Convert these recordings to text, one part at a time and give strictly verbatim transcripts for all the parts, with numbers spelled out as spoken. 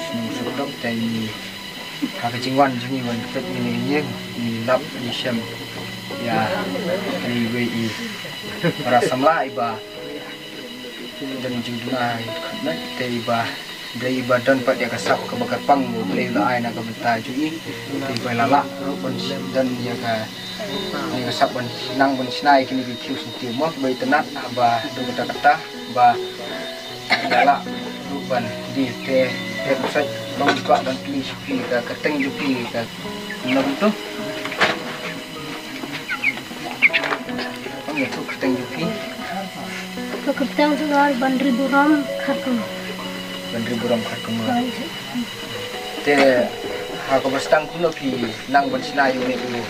Ngi suk dok te ngi ha ka jingwan jong ngi wan peit ngi ngi ngi lap ngi shem ïa kane iwei i para samla iba don jingduna i khutmet te iba dei iba don pat ïa ka sap kaba kyrpang ba U Blei u la ai na ka bynta jong i te iba la lah ruh ban don ïa ka ïa ka sap ban nang ban shna ïa kine ki khiew syntiew mo ba itynnat haba don kata kata ba la lah ruh ban die te te u sait ba u kwah ban kylli sha phi ka kyrteng jong phi ka kumno kumto. Ong ïa tu kyrteng jong phi. Ka kyrteng jong nga Banri Burom Kharkongor. Banri Burom Kharkongor. Te ha kaba sdang kumno phi nang ban shna ïa une u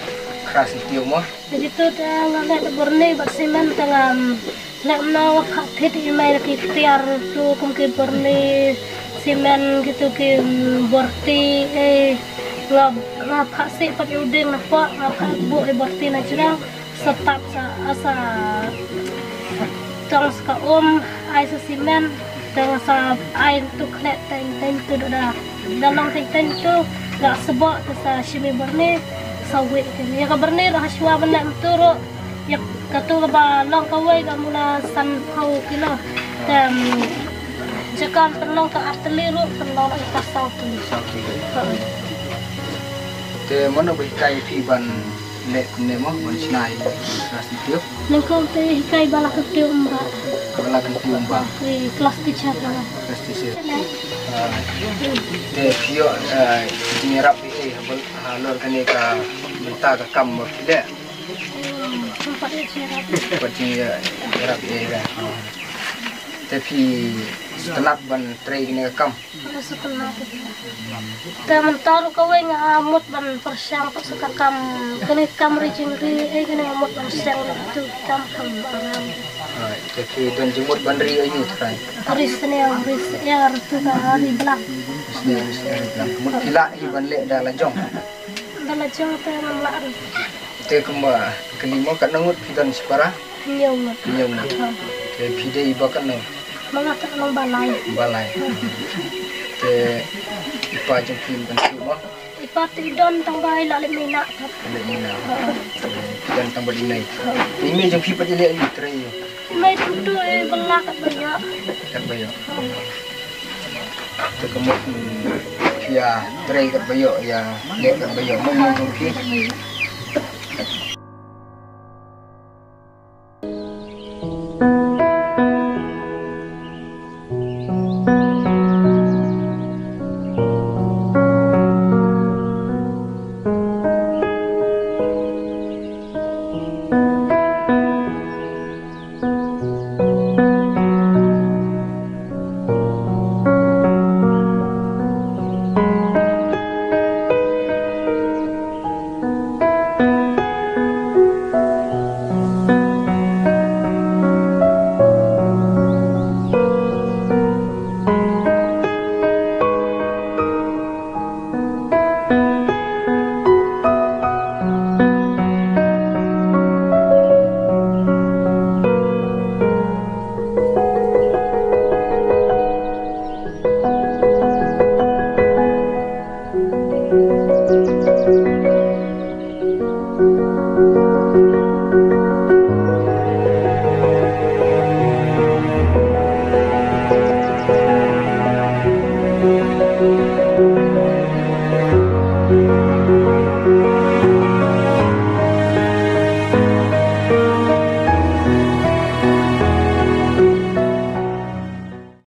khra syntiew mo? Te jitu te nga leh da byrni bad simen te nga leh mno nga phah thied ïa i mei da ki tiar tu kum ki byrni simen kitu ki, mm, borti, eh, nga nga phah sih pat ïa u dieng na poh nga phah buh ïa borti na jrang. Sa tap sa, sa tong sa ka um, ai sa simen, tong sa ai tu khleh teng teng tu da. Da long teng teng tu, da sboh tu sa shim i byrni, sa wei. Ïa ka byrni ruh hashwa ban leh mynta ruh, ïa katu kaba long kawei ka mula san phew kilo. Te jaka pynlong ka ar tylli ruh, pynlong ka saw tylli. Saw tylli. Ha. Te mano ba hikai phi ban leh kumne mo ban shna ïa ka khra syntiew? Nyngkong te hikai ba la kyntiew kumba. Ba la kyntiew kumba. Te class teacher ba la. Class teacher. Ah, te phi ïoh, ah, jingïarap ïa ei ha bynta, halor kane ka bynta ka kam ba phi leh? Hmm, sngewbha ïa jingïarap. Sngewbha jingïarap ïa ei. Te phi sngewtynnat ban trei kane ka kam? Te mynta ruh kawei nga mut ban pyrshang pat sa ka kam, kane kam ri jingri, eh, kane nga mut ban seng ruh tu kam kam aram. Hooid, te phi don jingmut ban ri aïu trai? Ri sniang, ri sniang ruh tu ka ri blak. Sniang, ri sniang, ri blak. Mut phi lah hi ban leh da la jong? Da la jong te ngam lah ruh. Te kumba kylli mo katno ngut phi don shipara? Hynñiew ngut. Hynñiew ngut. Ha. Te phi dei iba katno? Ma nga te long balai. Balai. Te i pa jong phi ban shu mo? I pa te i don tang ba i la leit mynta. Leit mynta. Ha. Te phi don tang ba i mei. Ha. I mei jong phi pat i leh aïu trei? I mei tu tu i ba lah kat ba ïoh. Kat ba ïoh. Ha. Te ka mut, mm, phi ïa trei kat ba ïoh, ïa leh kat ba ïoh. Mo i mei jong phi?